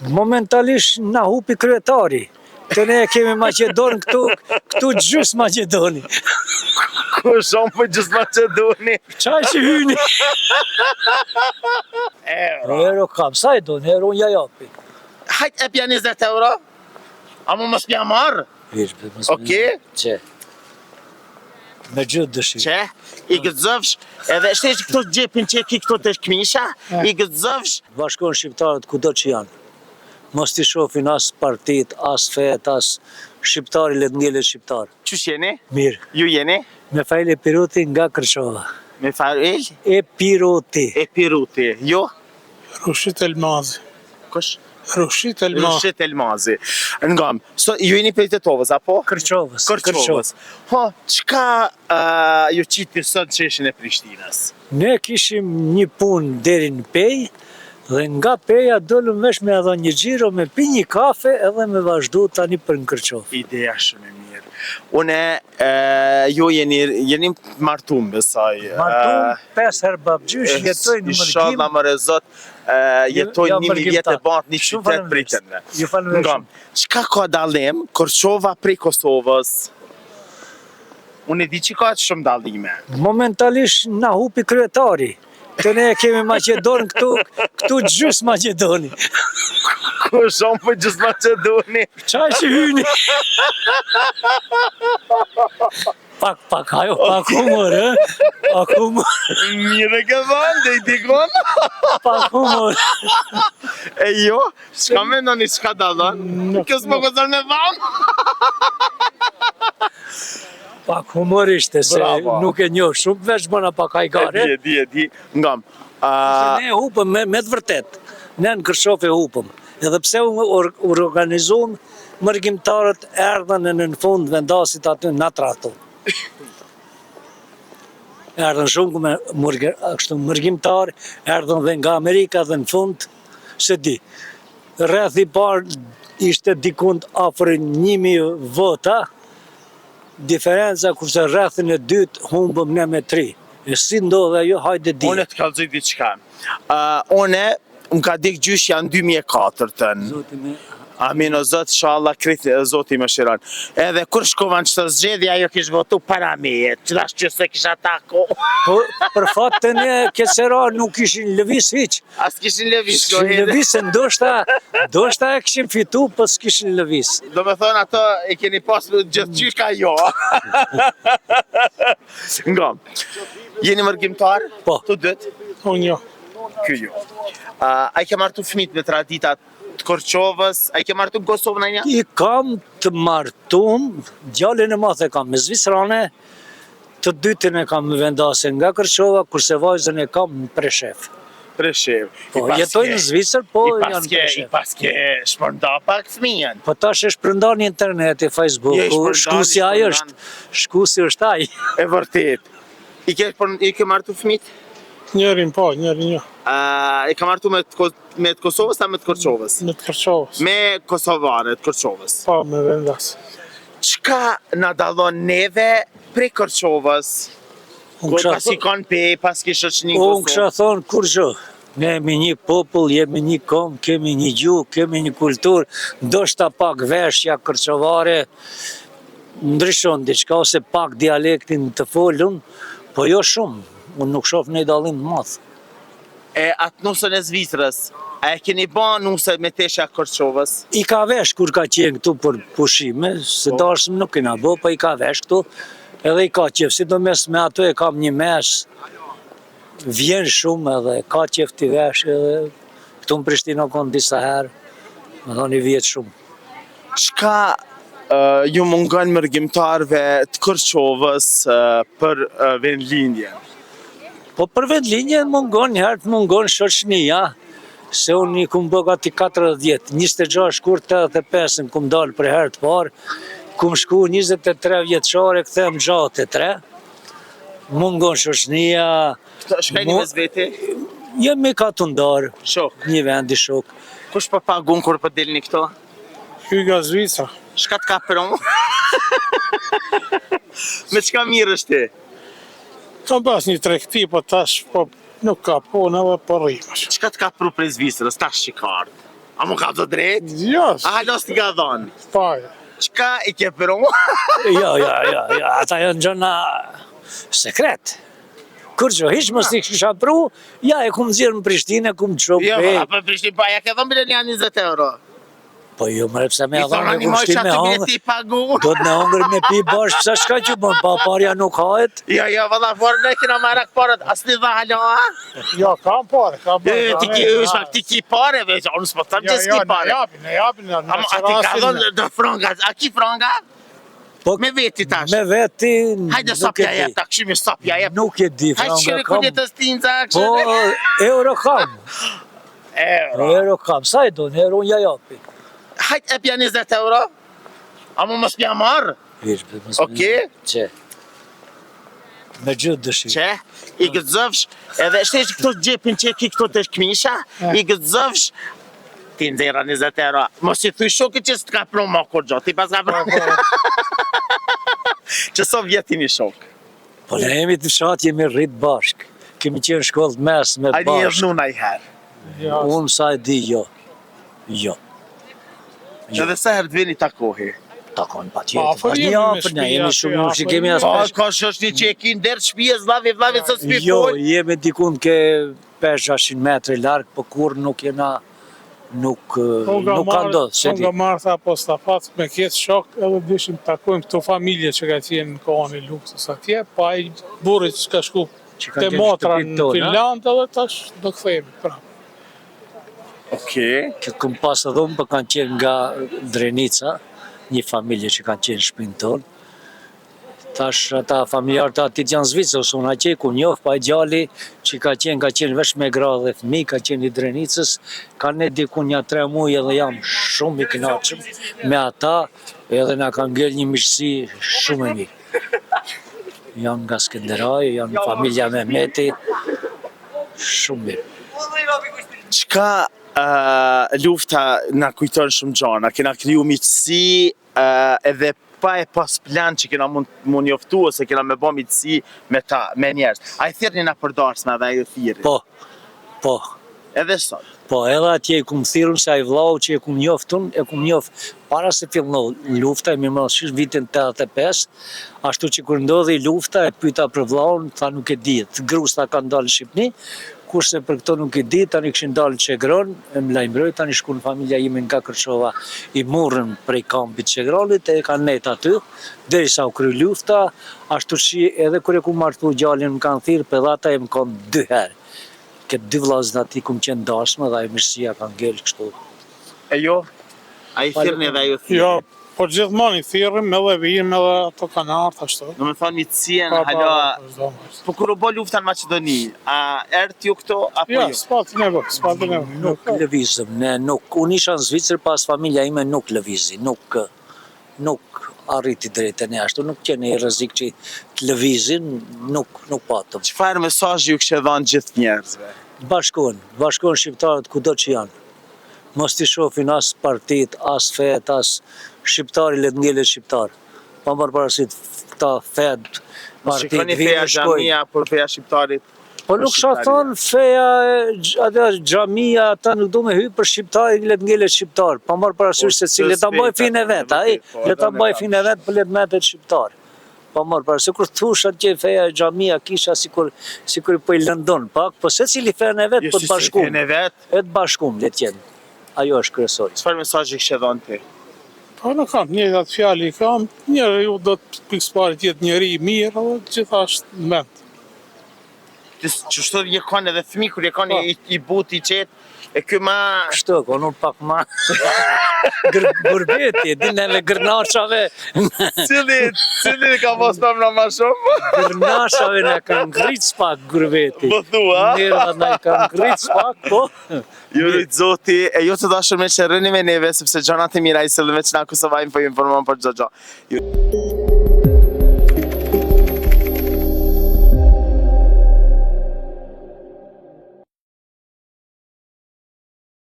Momentalisht na hupi kryetari. Të ne e kemi Maqedon këtu, këtu gjys Maqedoni. Ku shumë për gjys Maqedoni? Qaj që hyni? Euro. Euro kam, sa e do, euro unë ja japi. Hajt epja 20 euro? A mu mos pja marrë? Mirë, për mos Okej. Qe. Me gjithë dëshirë. Qe, i gëzofsh, edhe shtesh këto xhepin që e ki këto të këmisha, i gëzofsh. Bashkon shqiptarët kudo që janë. Mos t'i shofin as partit, as fet, as shqiptari le të ngelet shqiptar. Qysh jeni? Mirë. Ju jeni? Mefail Epiruti nga Kërçova. Mefail? Epiruti. Epiruti. Jo? Rushit Elmazi. Kush? Rushit Elmazi. Rushit Elmazi. Ngam, so, ju jeni prej Tetovës, apo? Kërçovës. Kërçovës. Ho, çka uh, ju qiti sot në sheshin e Prishtinës? Ne kishim një punë deri në Pejë dhe nga Peja dolëm veç me edhe një xhiro me pi një kafe edhe me vazhdu tani për në Kërçovë. Ideja shumë e mirë. Une, e, ju jeni, jeni martum, besoj. Martum, pesë herë babgjysh, jetoj në mërgim. Inshallah more zot, jetojnë jam një mijë vjet e mërgimtar. bahet një Shumë qytet faleminderit. pritën. Ju faleminderit Ngam, çka ka dallim Kërçova prej Kosovës? Unë e di që ka shumë dallime. Momentalisht na hupi kryetari. Të ne e kemi Maqedon këtu, këtu gjys Maqedoni. Ku shumë për gjys Maqedoni? Qaj që hyni? Pak, pak, ajo, pak humor, e? Pak humor, Mirë e ke dhënë, dhe i dikon. pak humor. E jo, çka mendoni çka dallon? Kjo s'po gëzon me dhanë. Pak humor ishte, se Bravo. nuk e njoh shumë, veç bëna pak E hajgare. di, e di, e di. Ngam. Se A, ne e hupëm me, me të vërtet. Ne në Kërçovë e hupëm. Edhe pse u or, u organizuam, mërgimtarët erdhën e në në fund vendasit aty na trahtu. Erdhën shumë me mërgë, kështu mërgimtar, erdhën dhe nga Amerika dhe në fund, se di. Rrethi i parë ishte dikund afër 1000 vota, diferenca kurse rrethin e dytë humbëm ne me 3. E si ndodhe ajo, hajde di. Unë të kallzoj diçka. Uh, une, më ka dik gjyshja në 2004-ën. Zoti me Amin o zot, inshallah krejt e, zoti më shiron. Edhe kur shkova në çdo zgjedhje, ajo kish votu para meje. Që që se kisha tako. Po, për fat të ne kësera nuk ishin lëviz hiq. As kishin lëviz Kishin lëviz se ndoshta, ndoshta e kishin fitu, po s'kishin lëviz. Do me thonë ato e keni pas gjithë qysh ka jo. Nga. Jeni mërgimtar? Po. Të dytë? Unë jo. Ky jo. Uh, a i ke martu fëmijët me traditat të Kërçovës? A i ke martu në Kosovë në një? I kam të martum, djalin e madh e kam me Zvicrane, të dytin e kam me vendase nga Kërçova, kurse vajzën e kam në Preshevë. Preshevë. Po, jetojnë në Zvicër, po I janë në paske, i Preshevë. paske shpërnda pak fëmijën. Po tash është shpërndan interneti, Jo, i Facebooku, shpërndan, shkusi i ai shpërndan. është, shkusi është ai. E vërtet. I ke, për, i ke martu fëmijët? Njërin po, njërin jo. Uh, i ka martu me të, Ko- me të Kosovës a me të Kërçovës? Me të Kërçovës. Me Kosovare të Kërçovës. Po, me vendas. Çka na dallon neve prej Kërçovës? Unë Kur kisha pasi kanë pe, pas ki shoqëni në Unë Kosovë. kisha thonë kurgjë. Ne jemi një popull, jemi një komb, kemi një gjuhë, kemi një kulturë, ndoshta pak veshja kërçovare ndryshon diçka ose pak dialektin të folun, po jo shumë. Unë nuk shoh një dallim të madh. E atë nusën e Zvicrës, a e keni ba nuse me tesha Kërçovës? I ka vesh kur ka qenë këtu për pushime, se Po. darsëm nuk kena bo, po i ka vesh këtu, edhe i ka qef, sidomos me ato e kam një mes, vjen shumë edhe ka qef t'i vesh edhe këtu në Prishtinë o konë disa herë, më thonë i vjet shumë. Çka uh, ju mungon mërgimtarëve të Kërçovës uh, për uh, vendlindjen? Po për vendlindje mungon një herë të mungon shoqënia, se unë i kum bë gati 40 vjet, 26 shkurt 85-ën kum dalë për herë të parë, kum shku 23 vjeçare, kthem 63. Mungon shoqënia, Këto shkajni Mo- mes veti? jemi katundar, Shok. një vendi shok. Kush po pagun kur po dilni këto? Ky nga Zvicra. Shka të ka pron? Me çka mirë është ti? Kam pas një tregti, po tash po nuk ka punë edhe po rrimë. Çka të ka pru prej Zvicrës tash që ka ardhë? A më ka të drejtë? Jo, A hala s'të ka dhonë? pare. Çka i ke pru? Jo, jo, jo, jo, ata janë gjëna sekret. Kurgjo, hiç mos i kisha pru, ja e kum nxjerr në Prishtinë, e kum çu Jo, be. valla, për Prishtinë, pa, ja ke dhonë bile një 20 euro. Po jo, mre, pse me I ja thonë dhënë, e kum animoj shti që me aty bile hongër. ti pagu. Do të me hongër me pi bash, pse shka që bën, pa parja nuk hahet. Jo, jo, valla, por ne kena marak paret, as një dha hala, a? Jo, kam pare, kam Jo, pare. jo, ti ki, është pak, ti ki pare, veç, unë s'po them Jo, që jo, s'ki ne pare. japin, ne japin, në Ama a ti ka dhënë do franga, a ki franga? Po, Me veti tash. Me veti, Hajde sa nuk e pja di. jep, ta këshimi sa pja jep. Nuk e di, Hajde franga shiri ku kam. jetës tinca, Po, këshiri. euro kam, Euro. euro kam, sa e do, euro unë ja japi. Hajde e pja 20 euro. A mu mos pja marrë? Hiç, be, mos Okej. Që? Me gjithë dëshirë. Që? I gëzëfsh, edhe shtesh këto gjepin që e ki këto të shkmisha, i gëzëfsh, ti nxjerra 20 euro. Mos i thuj shokit që s'të ka pru më kur gjë, ti pas ka pru. Që sa vjet jeni shok? Po ne jemi të fshat, jemi rrit bashk. Kemi qenë në shkollë të mesme A një bashk. dhnu na i herë. Jo, Unë sa e di, jo. Jo. Jo. Edhe sa herë të vini takohi. Takon pa Po, tjetër. afër Një jemi me afër, ne shtëpi, jemi aty shumë, nuk afër që kemi jemi. as Po, pesh. ka që është një që e ki ndër shtëpies, vllavi, vllavi sot s'pi Jo, fol. jemi dikun ke 5-600 metre larg, po kur nuk jena nuk Unë nga nuk ka marrë- ndodhë, se unë di. nga marrë tha Postafat me këtë shok edhe dishim të takojmë këto familje që ka qenë në kohën e luftës atje, po ai burri që ka shku Që ka te qenë në motra shtëpitë në tona. Finland edhe tash do kthehemi prapë. Okej. Që kom pas edhe unë, po kanë qenë nga Drenica, një familje që kanë qenë në shtëpinë tonë. Tash ata familjarët të atit janë Zvicër, ose unë atje ku njoh, pa i djali që ka qenë, ka qenë veç me gra dhe fëmijë, ka qenë i Drenicës, ka ne diku një tre muaj edhe jam shumë i kënaqur me ata, edhe na ka ngel një miqësi shumë e mirë. Janë nga Skënderaj, janë familja Mehmeti, shumë mirë. Çka ë, lufta na kujton shumë gjana, kena kriju miqësi ë, edhe pa e pas plan që kena mund mu njoftu ose kena me bë miqësi me ta, me njerëz. A i thirrni na për darsme edhe ajo thirri. Po, po, Edhe sot. Po, edhe atje i kum thirrun se ai vllau që e kum njoftun, e kum njoft para se filloi lufta, e mirë mos vitin 85, ashtu që kur ndodhi lufta e pyeta për vllaun, tha nuk e di, të grusta kanë dalë në Shqipëni, kurse për këto nuk e di, tani kishin dalë në Çegron, e më lajmëroi, tani shkun familja ime nga Kërçova, i morën prej kampit Çegronit e kanë net aty, derisa u kry lufta, ashtu që edhe kur e kum martu djalin më kanë thirrë, për edhe ata e më kanë dy herë. Këtë dy vllazën aty kum qenë dasmë dhe ajo mirësia ka ngel kështu. E jo? A i thirrni edhe ajo thirri. Jo, por gjithmonë i thirrim edhe vijmë edhe ato kanë ardhur ashtu. Do me thonë miqësia Pa, në pa, hala pa, çdo më. Po kur u bë lufta në Maqedoni, a erdh ju këto apo Jo, jo? s'pati nevojë, s'pati nevojë. Nuk lëvizëm, ne nuk, unë isha në Zvicër, pas familja ime nuk lëvizi, nuk nuk arriti drejt e ne ashtu, nuk qenë i rrezik që të lëvizin, nuk nuk patëm. Çfarë mesazhi ju kishte dhënë gjithë njerëzve? Bashkohen, bashkohen shqiptarët kudo që janë. Mos t'i shohin as partit, as fet, as shqiptari le të ngelet shqiptar. Pa marrë parasysh këta fet, Mos partit, shikoni vinë feja e shkojnë. xhamia, por feja shqiptarit. Po për nuk sa shqiptarin. thonë feja, e gj- atë xhamia, ata nuk do me hy për shqiptarin, le të ngelet shqiptar. Pa marrë parasysh Po, se cili le ta s'është mbaj feta, finë e vet, e ai vërtet, po, le ta edhe unë e mbaj kam. finë e vet, po le të mbetet shqiptar. Pa marrë parasysh kur thush atje feja e xhamia, kisha sikur sikur po i lëndon pak, po secili fenë e vet Jo, po si të si bashkum. fenë e vet. E të bashkum le të jenë. Ajo është kryesori. Çfarë mesazhi kishte dhënë ti? Po nuk kam, njëjtat fjalë i kam, njeriu do të pikësëpari të jetë njeri i mirë edhe gjitha është në vend. Ti qështu je kon edhe fëmijë kur je kon Po. i, i butë i qetë, e ky ma Kështu, ko nuk pak ma Gurbeti, din neve gërnashave, cili cili ka mos më ma shumë? gërnashave na kanë ngritë pak gurbeti. Po thua? Nervat na i kanë ngritë pak, po. Ju rrit Zoti, e ju të dashur me që rëni me neve, sepse gjanat e mira i sillim veç na Kosova Info ju informon për çdo gjë. Ju...